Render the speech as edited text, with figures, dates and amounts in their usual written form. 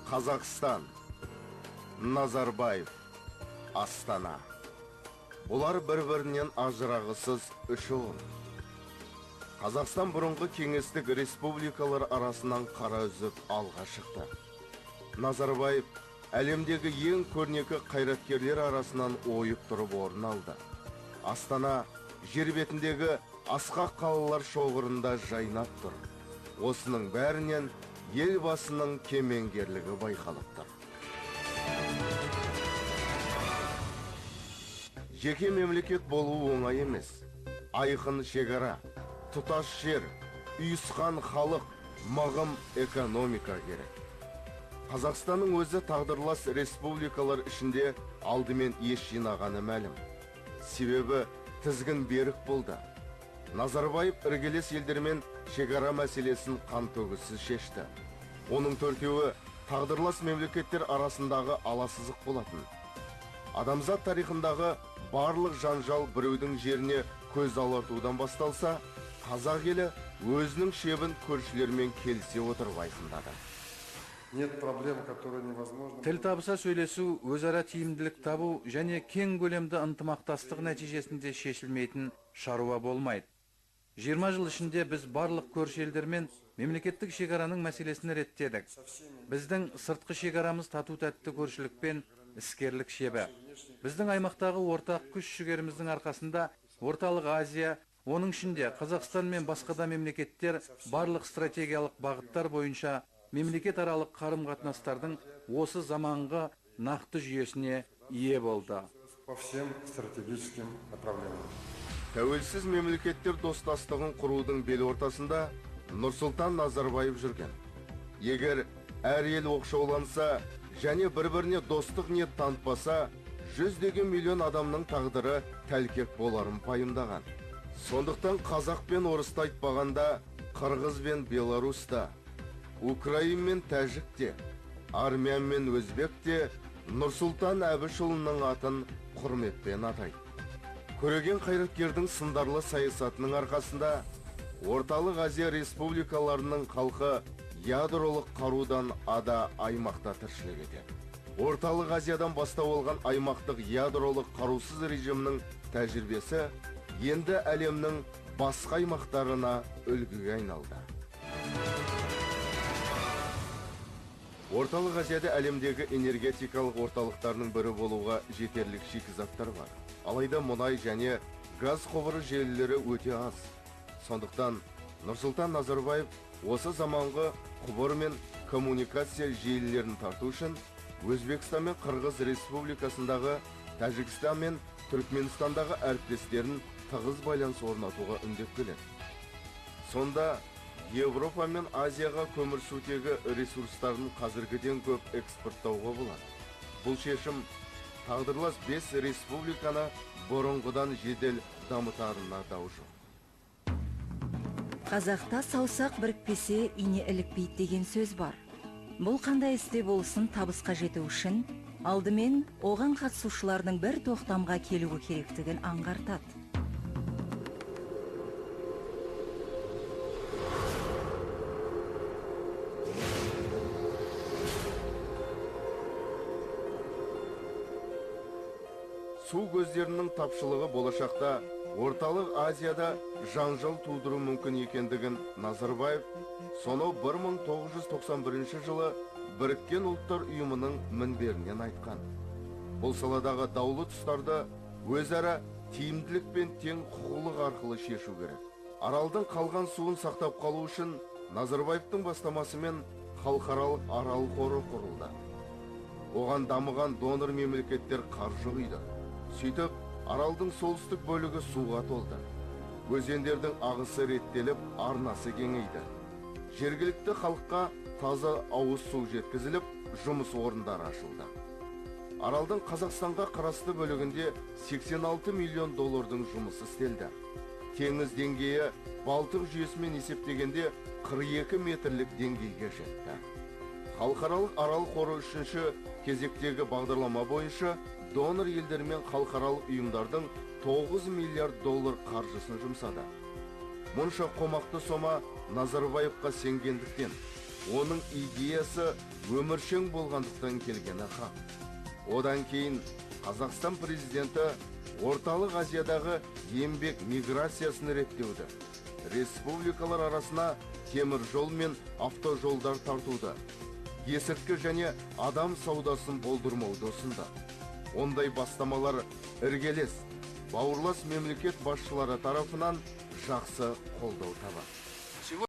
Қазақстан, Назарбаев, Астана. Бұлар бір-бірінен ажырағысыз үш ұғым. Қазақстан бұрынғы кеңестік республикалар арасынан қара үзіп алға шықты. Назарбаев әлемдегі ең көрнекі қайраткерлер арасынан ойып тұрып орын алды. Астана жер бетіндегі асқақ қалалар шоғырында жайнап тұр. Осының бәрінен елбасының кемеңгерлігі байқалып тұр. Жеке мемлекет болу оңай емес. Айқын шекара, тұтас жер, ұйысқан халық, мығым экономика керек. Қазақстанның өзі тағдырлас республикалар ішінде алдымен ес жинағаны мәлім. Себебі тізгін берік болды. Назарбаев іргелес елдермен шекара мәселесін қантөгіссіз шешті. Оның төртеуі тағдырлас мемлекеттер арасындағы аласызық болатын. Адамзат тарихындағы барлық жанжал біреудің жеріне көз алартудан басталса, қазақ елі өзінің шебін көршілермен келісе отырып айқындады. Нет проблем, которые невозможно. Тіл табыса сөйлесу, өзара тиімділік табу және кең көлемді ынтымақтастық нәтижесінде шешілмейтін шаруа болмайды. 20 жыл ішінде біз барлық көрші елдермен мемлекеттік шекараның мәселесін реттедік. Біздің сыртқы шекарамыз тату-тәтті көршілікпен іскерлік шебі. Біздің аймақтағы ортақ күш жігеріміздің арқасында Орталық Азия, оның ішінде Қазақстан мен басқа да мемлекеттер барлық стратегиялық бағыттар бойынша мемлекетаралық қарым-қатынастардың осы заманғы нақты жүйесіне ие болды. По всем стратегическим направлениям. Тәуелсіз мемлекеттер достастығын құрудың бел ортасында Нұрсұлтан Назарбаев жүрген. Егер әр ел оқшауланса және бір-біріне достық ниет танытпаса, жүздеген миллион адамның тағдыры тәлкек боларын пайымдаған. Сондықтан қазақ пен орысты айтпағанда, қырғыз бен беларуста, украин мен тәжік те, армян мен өзбек те Нұрсұлтан Әбішұлының атын құрметпен атайды. Көреген қайраткердің сындарлы саясатының арқасында Орталық Азия республикаларының халқы ядролық қарудан ада аймақта тіршілік етеді. Орталық Азиядан бастау алған аймақтық ядролық қарусыз режимнің тәжірибесі енді әлемнің басқа аймақтарына үлгіге айналды. Орталық Азияда әлемдегі энергетикалық орталықтарының бірі болуға жетерлік шикізаттар бар. Алайда мұнай және газ құбыры желілері өте аз. Сондықтан Нұрсұлтан Назарбаев осы заманғы құбыр мен коммуникация желілерін тарту үшін Өзбекстан мен Қырғыз Республикасындағы, Тәжікстан мен Түркменстандағы әріптестерін тығыз байланыс орнатуға үндеп келеді. Сонда Европа мен Азияға көмірсутегі ресурстарын қазіргіден көп экспорттауға болады. Бұл шешім тағдырлас 5 республиканы бұрынғыдан жедел дамытарына дау жоқ. Қазақта саусақ бірікпесе ине ілікпейді деген сөз бар. Бұл қандай істе болсын табысқа жету үшін алдымен оған қатысушылардың бір тоқтамға келуі керектігін аңғартады. Су көздерінің тапшылығы болашақта Орталық Азияда жанжал тудыру мүмкін екендігін Назарбаев сонау 1991 жылы Біріккен Ұлттар Ұйымының мінберінен айтқан. Бұл саладағы даулы тұстарды өзара тиімділік пен тең құқылық арқылы шешу керек. Аралдың қалған суын сақтап қалу үшін Назарбаевтың бастамасымен халықаралық Арал қоры құрылды. Оған дамыған донор мемлекеттер қаржы құйды. Сөйтіп, Аралдың солтүстік бөлігі суға толды. Өзендердің ағысы реттеліп, арнасы кеңейді. Жергілікті халыққа таза ауыз су жеткізіліп, жұмыс орындары ашылды. Аралдың Қазақстанға қарасты бөлігінде 86 миллион доллардың жұмысы істелді. Теңіз деңгейі Балтық жүйесімен есептегенде 42 метрлік деңгейге жетті. Халықаралық Арал қоры үшінші кезектегі бағдарлама бойынша донор елдермен халықаралық ұйымдардың 9 миллиард доллар қаржысын жұмсады. Мұнша қомақты сома Назарбаевқа сенгендіктен, Оның идеясы өміршең болғандықтан келгені хақ. Одан кейін Қазақстан президенті Орталық Азиядағы еңбек миграциясын реттеуді, республикалар арасына темір жол мен автожолдар тартуды, есірткі және адам саудасын болдырмауды ұсынды. Ондай бастамалар іргелес, бауырлас мемлекет басшылары тарапынан жақсы қолдау табады.